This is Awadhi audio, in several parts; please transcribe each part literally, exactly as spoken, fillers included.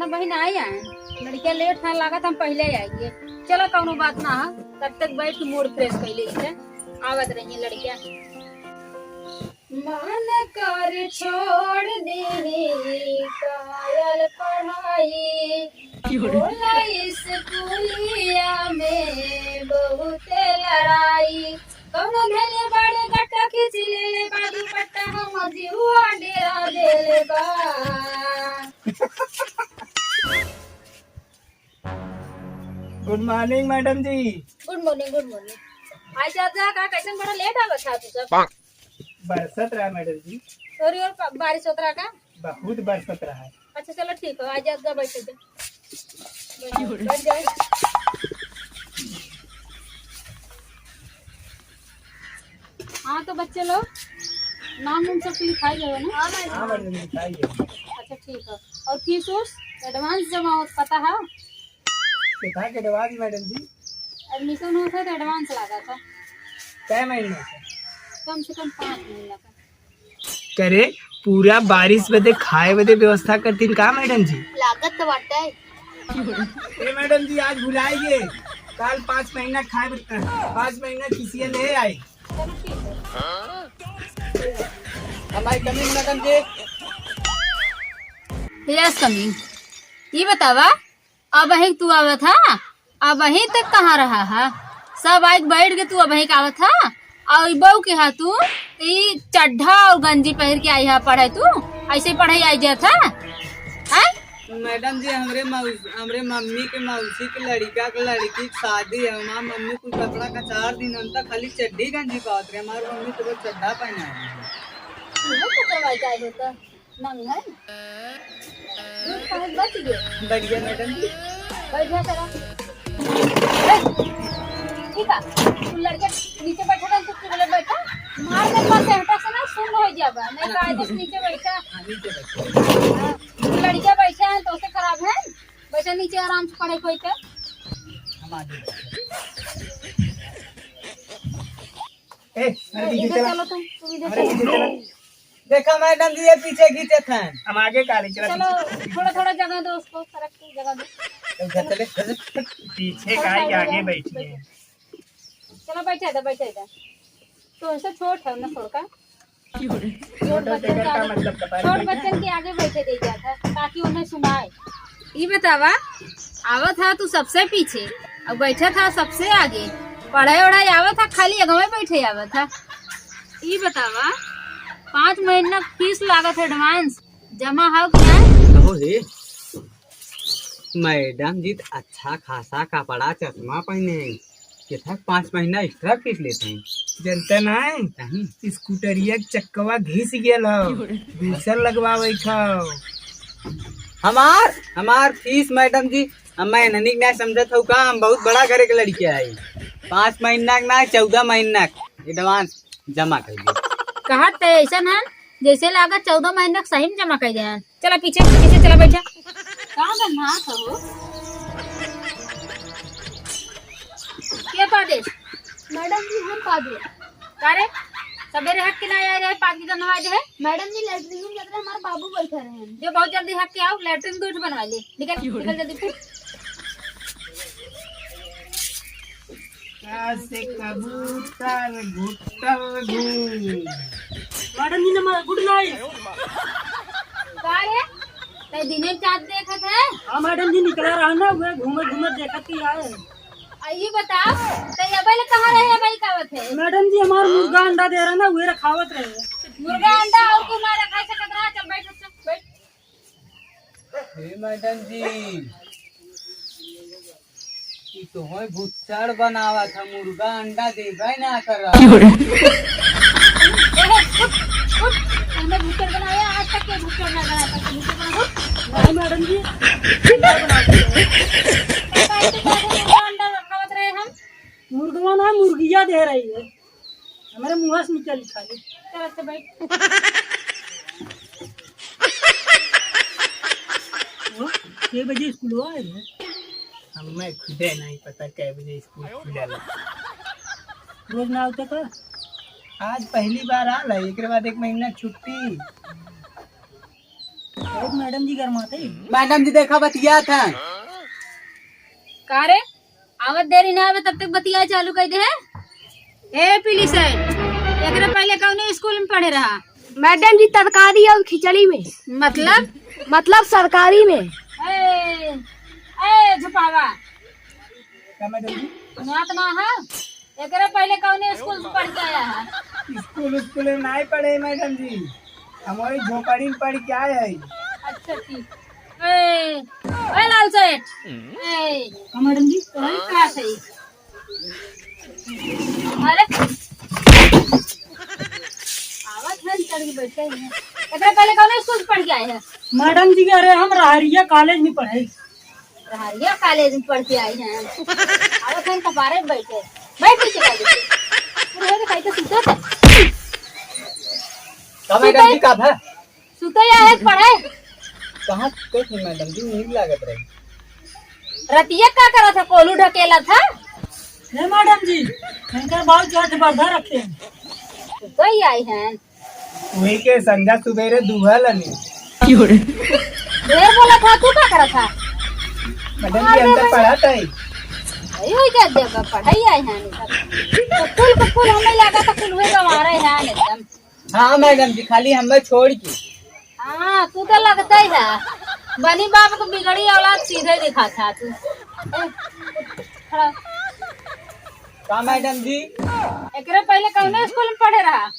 ना बहिन, आई आए, लड़किया लेट है लागत, हम पहिले आइए। चलो, कौनो बात ना है, तब तक बैठ के मूड फ्रेश कर ले। आवत रहिए लड़किया। मन कर छोड़ दीनी कायल पढ़ाई, होला स्कूलिया में बहुत लड़ाई। कौनो धैले बाड़े गट्टा खींच लेले बा दुपट्टा, हम जीवा डेरा देले बा। गुड मॉर्निंग मैडम जी। Good morning, good morning. आज जात जा का, कैसन बड़ा लेट आवत है तू सब? बरसत रहा मैडम जी। तोरी ओर पा-, बारिश होत रहा का? बहुत बरसत रहा है। अच्छा चलो ठीक है, आज जात जा बैठ जा। बैठ जा। हाँ तो बच्चे लोग नाम उन सबके लिखाई गए ना? हाँ मैडम। हाँ मैडम, लिखाई गए। अच्छा ठीक है। और फीस उस एडवांस जमा होत पता है? कितना के एडवांस मैडम जी? एडमिशन होत है तो एडवांस लगा था। कै महीना का? कम से कम पाँच महीना का। करे पूरा बारिश बदे खाए बदे व्यवस्था करतीन का मैडम जी? लागत तो बाटे। ए मैडम जी, आज भुलाइए, काल पाँच महीना खाए बदे, पाँच महीना किसिया ले आई। हमारी कमी मैडम जी। यस कमी। ये बतावा, अबहीं तू आवत हा, अबहीं तक कहाँ रहा हा? सब आइके बैठ के तू अबहीं के आवत हा, और ई बहू के हा तू, ई चड्ढा और गंजी पहिर के आई हा पढ़े तू, ऐसे पढ़े आई जात हा? हैं? मैडम जी, हमरे मौस-, हमरे मम्मी के मौसी के लड़िका के लड़िकी के शादी है, हमार मम्मी कुल कपड़ा कचार दिन, हम तक खाली चड्ढी गंजी पावत रहे, हमार मम्मी तो बस चड्ढा पहना है। इहो तो करवाई का होता। नंग है? दूध पानी बच गए? बच गया मैडम जी। बैठ जा जरा। ए, ठीक है, तू लड़के नीचे बैठा था, तू बोले बैठा, मार दे पास हेटा से ना सुन हो जाबा, नहीं हाँ, कायदे से नीचे बैठा। हाँ, नीचे बैठा। हाँ, लड़के बैठे हैं तो उसे खराब है, बैठा नीचे आराम से पढ़े कोई के। हम आगे बैठे। ए, अरे ए, पीछे इधर चला। चलो तुम, तुम इधर अरे चलो। पीछे चला। देखा मैडम जी, ये पीछे खींचे थे। हम आगे का रही, चला चलो, पीछे। थोड़ा, थोड़ा जगह दो उसको, सरक के जगह दो। चल, चल, चल, चल। पीछे थोड़ा का ही side हो आगे जाओ, बैठी है। बैठो। चलो, बैठे दे, बैठे दे। तो ऐसे छोट है ना, छोड़ का। छोट छोटा बच्चन के जगह का आगे, मतलब कपारे छोट बैठे? बच्चन के आगे बैठे दे गया था, ताकि उन्हें सुनाए। ई बतावा, आवत हा तू सबसे पीछे और बैठा था सबसे आगे, पढ़े ओढ़े आवत हा, खाली अगवे बैठे आवत हा। ई बतावा, पाँच महीना फीस लागत है एडवांस, जमा हो कि ना? कहो हे, मैडम जी त अच्छा खासा कपड़ा चश्मा पहने हैं, कितना पाँच महीना एक्स्ट्रा फीस लेते हैं। जनता ना है, नहीं। स्कूटरिया के चक्कवा घिस गया हो, दूसर लगवावे खाओ। हमार, हमार फीस मैडम जी, हम मैं ननिक ना समझत हूँ का, हम बहुत बड़ा घरे के लड़किया है। पाँच महीना के ना, चौदह महीना के एडवांस जमा कर दे। कहत ते ऐसन है, जैसे लागत चौदह महीना के सही में जमा कर दे हैं। चला पीछे, पीछे चला बैठा। का गन्हात हो? के पादे? मैडम जी, हम पादे। का रे? सबेरे हक के ना आए रहे, पाद के गन्हवा दे है? मैडम जी, लेटरिन में जाते हमारे बाबू बैठे रहे हैं। जो बहुत जल्दी हक के आओ, लेटरिन दूठ बनवा ले। निकल, निकल जल्दी। का से कबूतर घुट्टर घूम। मैडम जी, नमस्कार, गुड नाइट। का रे? तै दिने में चाँद देखत है? हाँ मैडम जी, निकला रहा ना, वह घूमत घूमत देखत ही आए। आ, ये बताओ, तै अबे ले कहाँ रहे, अबे का बात है? मैडम जी, हमार मुर्गा अंडा दे रहा ना, वह रखावत रहे। मुर्गा अंडा और तू ना रखा सकत रहा, चल बैठ, चल बैठ। हे मैडम जी, ई तो होय भुच्चड़ बनावत है, मुर्गा अंडा देबे ना कर। क्यों रे? ए, उठ, उठ, हमने भुच्चड़ बनाया, आज तक के भुच्चड़ ना बनाया, तक भुच्चड़ बना, उठ। नहीं मैडम जी, अंडा बनाते हैं। तो काहे के साथ मुर्गा अंडा रखावत रहे हम? मुर्गवा ना, मुर्गिया दे रही है। हमारे मुँह से निकल खा ले। चल, अच्छा, बैठ। वो, कै बजे स्कूल हुआ है रे? हमें खुदे नहीं पता कै बजे स्कूल खुलेला। रोज ना आवते का? आज पहली बार आल है, एकरे बाद एक महीना छुट्टी। बहुत मैडम जी गरमाते हैं। मैडम जी देखा बतियात हैं। का रे, आवत देरी ना आवे तब तक बतिया चालू कर दे है। ए पीली शर्ट, एकरे पहले कौने स्कूल में पढ़े रहा? मैडम जी तरकारी और खिचड़ी में। मतलब? मतलब सरकारी में। ए, ए झुपावा। का मैडम जी? सुनात ना है? एकरे पहले कौने स्कूल में पढ़ के आया है? स्कूल स्कूल में नहीं पढ़े मैडम जी, हम वही झोपड़ी में पढ़ के आए हैं। अच्छा ठीक। ए, ए लाल सेठ। ए, हाँ मैडम जी। वही का सही? अरे, आवत है, चढ़ के बैठे हैं। एकरे पहले कौने स्कूल से पढ़ के आए हैं? मैडम जी, अरे हम रहरिया कॉलेज में पढ़े। रहरिया कॉलेज में पढ़ के आए हैं। आवत है, कपारे में बैठे। बैठ पीछे कर दीजिए। अरे, अरे, कहीं तो सुतत है। का मैडम जी, का भा? सुते या है पढ़े? कहाँ सुते थे मैडम जी, नींद लागत रही। रतिया का करत है, कोलू ढकेला था? हे मैडम जी, इनकर बाल चोट बर्धा रखे हैं। सुते ही आई हैं। वही के संझा सुबेरे दुहल नहीं। ढेर बोला था, तू का करत था? मैडम जी, हम तो पढ़त है। अरे, वही के देख, पढ़ाई आई हैं सब। तो कुल, तो कुल हमें लगा था, कुल हुए गंवारे हैं एकदम। हाँ मैडम जी, खाली हमें छोड़ के। हाँ, तू तो लगता ही है। बनी बाप को बिगड़ी औलाद सीधे दिखा था तू। ए, खड़ा। का मैडम जी? एकरे पहले कौने स्कूल में पढ़े रहा?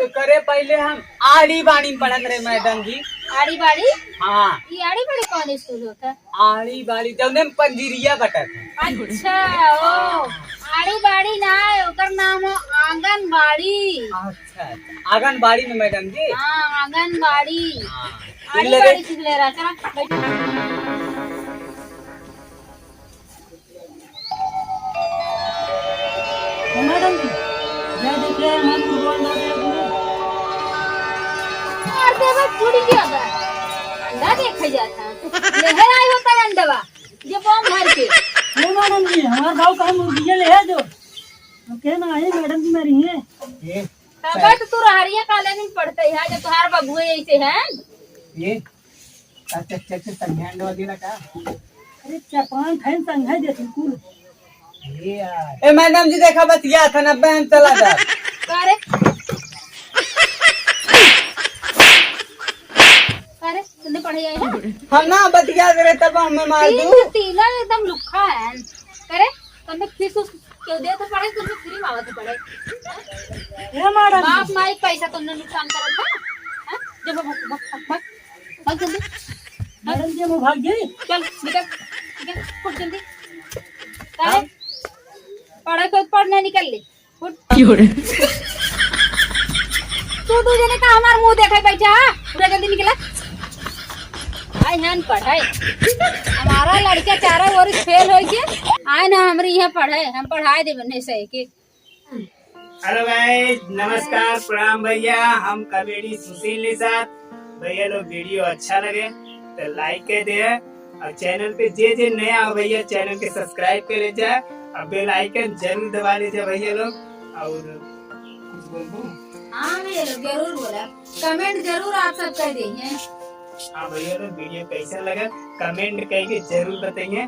एकरे पहले हम आड़ी बाड़ी में पढ़त रहे मैडम जी। आड़ी बाड़ी? हाँ। ये आड़ी बाड़ी कौन स्कूल होता है? आड़ी बाड़ी, जौने में पंजीरिया बटत है। अच्छा, ओ, आड़ी बाड़ी ना है, ओकर नाम हो आंगनबाड़ी। अच्छा, अच्छा। आंगनबाड़ी में मैडम जी? हाँ, आंगनबाड़ी। हाँ। आड़ी बाड़ी सीख ले रहा, चला, बैठ। मैडम जी, जय देखिए, मन भगवान ना दे दूँ। मार देबे, फूट गया बा। अंडा देखे जाता। लेहे आई होता अंडवा, जे बम भर के। अरे मैडम जी, हमार बाबू कहाँ मुर्गिया ले है जो? हम कहे ना आई मैडम जी, मैं रही है। ये तब तो तू रहरिया कॉलेज में पढ़ते है, जो तुहार बबुए ऐसे हैं। ये अच्छा, अच्छा, अच्छा, संज्ञान दवा देला का? अरे, चपान खाइन संघाई देत कुल। ये यार। ए, मैडम जी, देखा, बतिया था ना, बहन चला जा। का रे? का रे? तूने पढ़े आए हैं? हम ना बतिया करे, तब हमें मार तीन दू। तीला एकदम लुक्खा है। का रे? तुमने फीस उस क्यों दे तो पढ़े, तुमने फ्री में आवत पढ़े। ए, मैडम जी। बाप माई पैसा तुमने नुकसान करत है? हैं? जब भग, भग, भग, भग। भाग जल्दी। मैडम जी, हम भाग गई। चल, निकल, निकल, फुट जल्दी। काहे? पढ़े तो पढ़ने निकल ले। फुट। क्यों रे? तू दू जने का हमार मुंह देखे बैठा है? पूरा जल्दी निकला। आई हन पढ़ाई। हमारा लड़का चारों ओर फेल होइके आए ना हमरे यहाँ पढ़े, हम पढ़ाई देबे नहीं सही के। हेलो गाइस, नमस्कार, प्रणाम भैया, हम कॉमेडी सुशील निषाद। भैया लोग वीडियो अच्छा लगे तो लाइक कर दे, और चैनल पे जे जे नया हो भैया चैनल के सब्सक्राइब कर ले जाए, और बेल आइकन जरूर दबा ले जाए भैया लोग। और कुछ बोलबू? हाँ भैया लोग जरूर बोला, कमेंट जरूर आप सब कर देंगे। हाँ भैया लोग वीडियो कैसन लगा कमेंट करके जरूर बताइए।